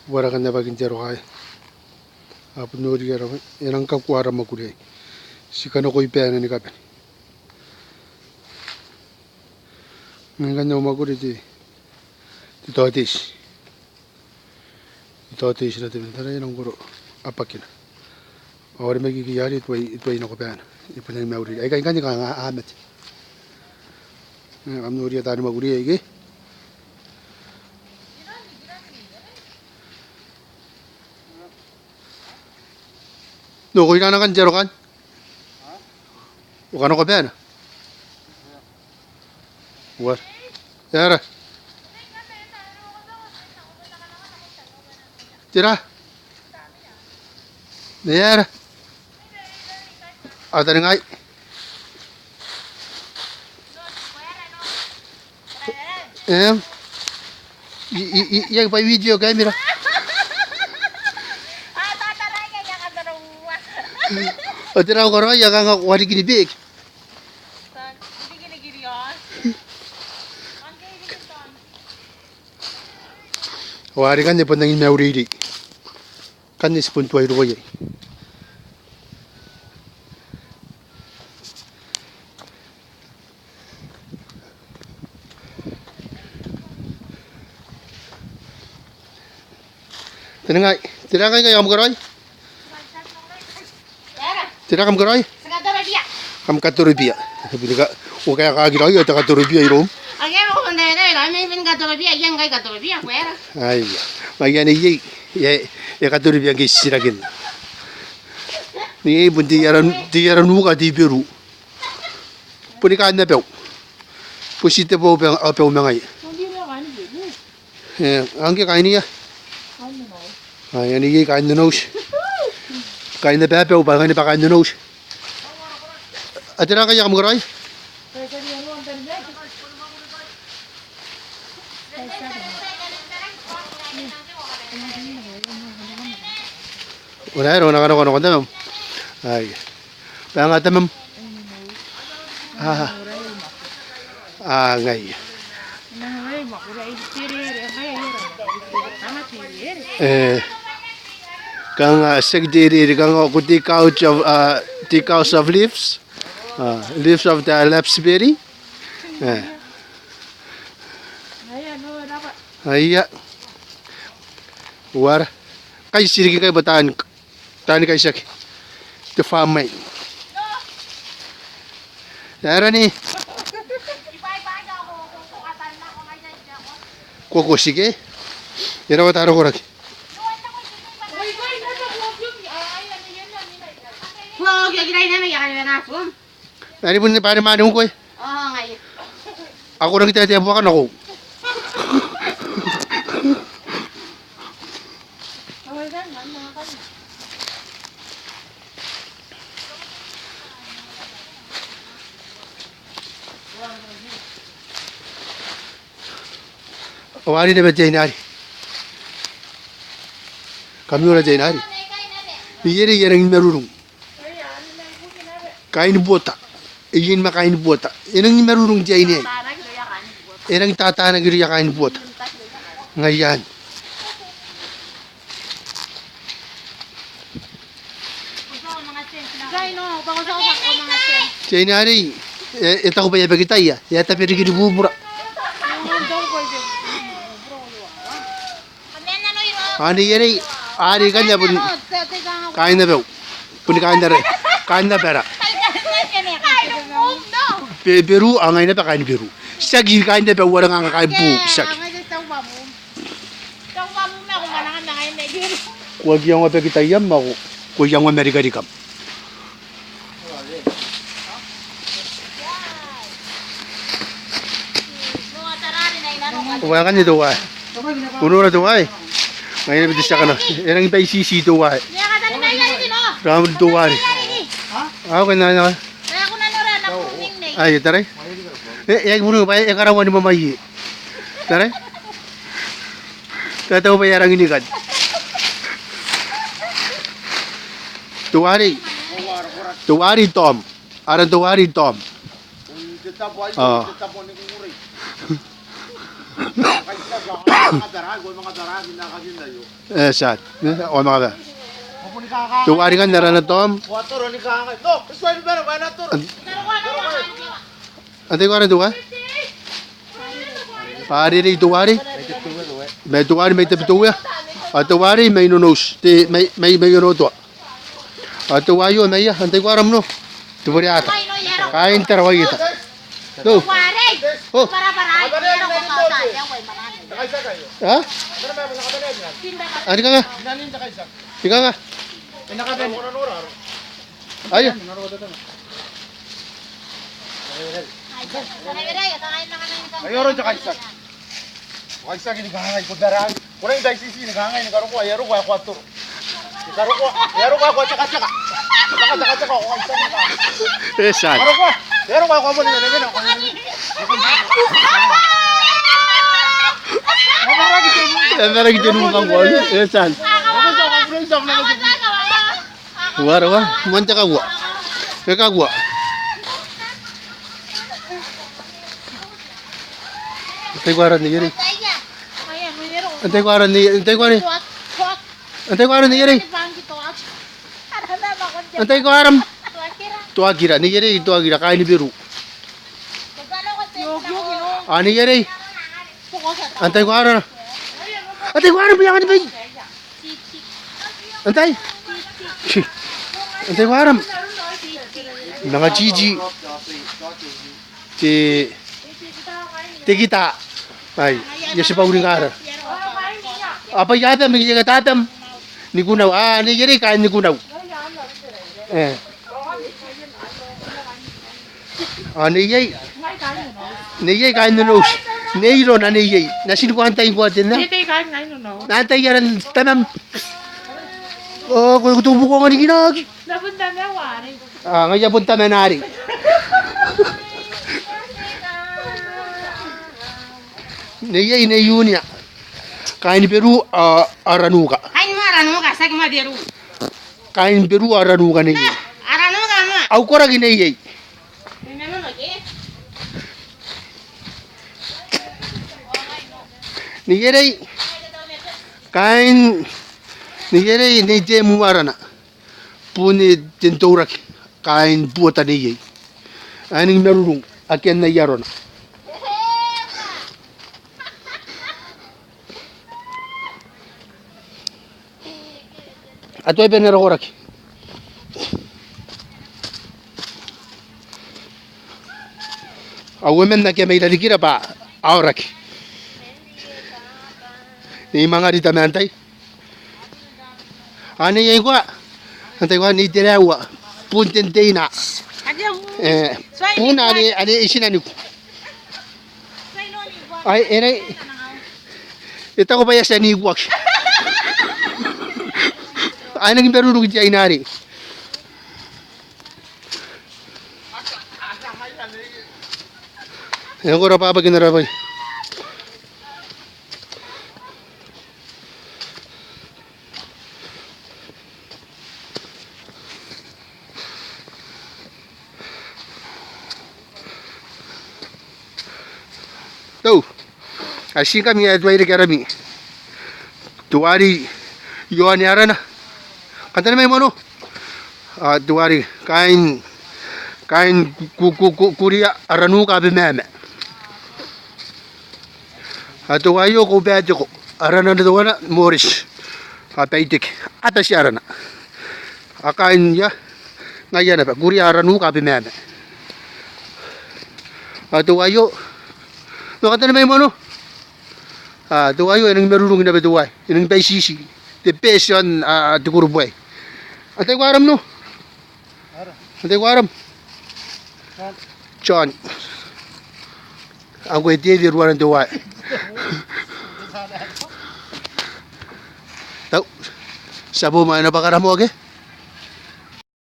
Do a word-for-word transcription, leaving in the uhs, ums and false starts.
Uara ngkanne abakin te aro aei. A bon noria raoi, e nang kakua ara mwakuri aei. Ti kanakoi baana ni kabane. Ngkanne au mwakuri te, te taoteiti. Te taoteiti ra te bentara e nang koro abakina. Ao are mai kiki are e tuai, e tuai nako baana. E bon nang mauri. Aikai ngkanne kanga a mate. E, kam noria taani mwakuri aei ke? Noko irana ngkanne te aro aei? Ko kanako baana? Uara. Aera. Tera? Aera. Ao taningai. Em. I, i, i, I aki bwai video camera. Ao tera au karaoia, kanga ko a rikirake. Ao are ngkanne bon nang maureirei. Ngkanne ti bon tuai roko iai. Taningai, tera ngkai ae kam karaoi? Tera kam karaoi? Kam katorobia. Kam katorobia. Bon ka, ko kaekaaki raoi ao te katorobia iroum. Aia, ngaia anne iai, e, e katorobia ngke ti tirakinna. Iai bon te ara, te ara nuka, te Beru. Boni kaain abau. Bon ti te bau, bau, bau ma ngaia. E, ngke kaain ia? Ai, anne iai kaain Nonouti. Kaain ababau bwa ngkanne bwa kaain Nonouti. Ao tera ngkai ae kam karaoi? Ko na aera, ko na kanakoa nakon tamam? Ai. Bwa nga tamam? A. A, ngaia. E. Kanga, a, tiaki te ere, ere, kanga ko take out of, a, take out of leaves. A, leaves of the raspberry. E. Aia. Uara. Kai ti riki ngkai bwa taani, taani kaitiaki. Te farm aei. Aera ni. Ko, ko tiki. E rawata ara koraki. Are bon te bwai are mwaane ngkoe. Ao ko rangi n taetae buaka nako. Ao are naba te aine arei. Kam nora te aine arei. Ierei e rangi ni marurung. Kaain Buota. E ien ma kaain Buota. E rangi ni marurung te aine aei. E rangi n tatanaki irouia kaain Buota. Ngaia anne. Te aine arei, e, e taku bwa e a bakitaia, e a tabe riki ni bubura. Anne ierei, arei ngkanne a bon kaain abau. Bon kaain abara, kaain abara. Be, Beru, a ngaia naba kaain Beru. Tiaki kaain abau are kanga kaain Buu, tiaki. Ko aki iangoa bakitaiam ao ko, ko iangoa marikarikam. Ko bwa ngkanne teuaei. Ko nora teuaei. Ngaia naba te tia kanako. E rangi n baititi teuaei. Raun teuaarei. Ao ko na, na. Ai, taraia. E, e aki buru bwa e karaua ni mwamwaie. Taraia. Tao, tao bwa e a rangi ni kan. Teuaarei. Teuaarei Tom. Aran teuaarei Tom. A. E, tia. E, ao manga bwa. Teuare ngkanne arana Tom. Antai ngkoa arana teuare? Bwa arei teuare? Mai teuare mai Tabiteuea. Ao teuare mai Nonouti. Te, mai, mai, mai Onotoa. Ao teuaio mai ia, antai ngkoa aram nao? Te Boreata. Kaain Tarawa Ieta. Tau. O. A? A, ni kanga? Ni kanga? Aia. Ai oro te kaitiaki. Kaitiaki ni kangai, ko tara. Ko nang tai titi ni kangai, ni karokoa, e a roko ae koatoro. Ni karokoa, e a roko ae koatoro, tekateka. Tekateka, tekateka, ko kaitiaki ni kangai. E tia. Karokoa, e a roko ae koatoro, ni kangai, ni kangai. E a maraki te nuu ngkoa, e tia. Uara, uara, moan te kakua. E kakua. Antai ngkoa aram neierei? Antai ngkoa aram nei-, antai ngkoa aram? Antai ngkoa aram neierei? Antai ngkoa aram? Toakira, neierei Toakira, kaain Beru. A neierei? Antai ngkoa arana? Antai ngkoa aram, bia ngkana bai. Antai? Antai ngkoa aram? Nanga Titi. Te, te kita. Ai, ia ti bwa uringa ara. A bwa ia Tabam, ia Tabam. Nikunau. A, neierei kaain Nikunau. E. Ao neiei, neiei kaain Nonouti. Neirona neiei. Natin ko antai ngkoa te nna? Neiei kaain Nonouti. N antai aran tamam? O, ko, ko tau buko ngani kinaki. N na bon tamau arei. A, ngaia bon tamana arei. Neiei, nei Iunia. Kaain Beru, a, Aranuka. Kaain ma Aranuka, tiaki ma Beru. Kaain Beru Aranuka neiei. Aranuka ma. Au koraki neiei. Neierei. Kaain, neierei, nei Temu arana. Bune Ten Touraki. Kaain Buota neiei. Ae nang marurung. Akea n ai arona. A tuai bane ara koraki. Ao uoman ake mai rarikira bwa a aoraki. Nei Mangari tamantai. A neiei ngkoa. Antai ngkoa nei Teraua. Bun Ten Teina. E, bun are, are itinaniku. Ai, e nang, e taku bwa e a tia n ikuaki. Ai nang marurung te aine arei. E ngkoa ara bwabwaki n ara bwai. Tau. Ai ti ngkami ae tuai reke arami. Teuare Ioane arana. Kantaninga mai moa. A, teuare kaain, kaain ku, ku, ku, Kuria Aranuka Abemama. A teuaio ko bwa e teko. Arana n teuana Morris. A Baiteke. A bati arana. A kaain ia. Ngaia naba. Kuria Aranuka Abemama. A teuaio. N na kantaninga mai moa. A teuaio e nang marurung naba teuae. E nang baitiiti. Te bwai ae, a, te kurubu aei. Antai ngkoa aram nao? Antai ngkoa aram? John. Ao ngkoe David ruaran teuae. Tau. Ti a bo ma e na bwaka ara moa ke?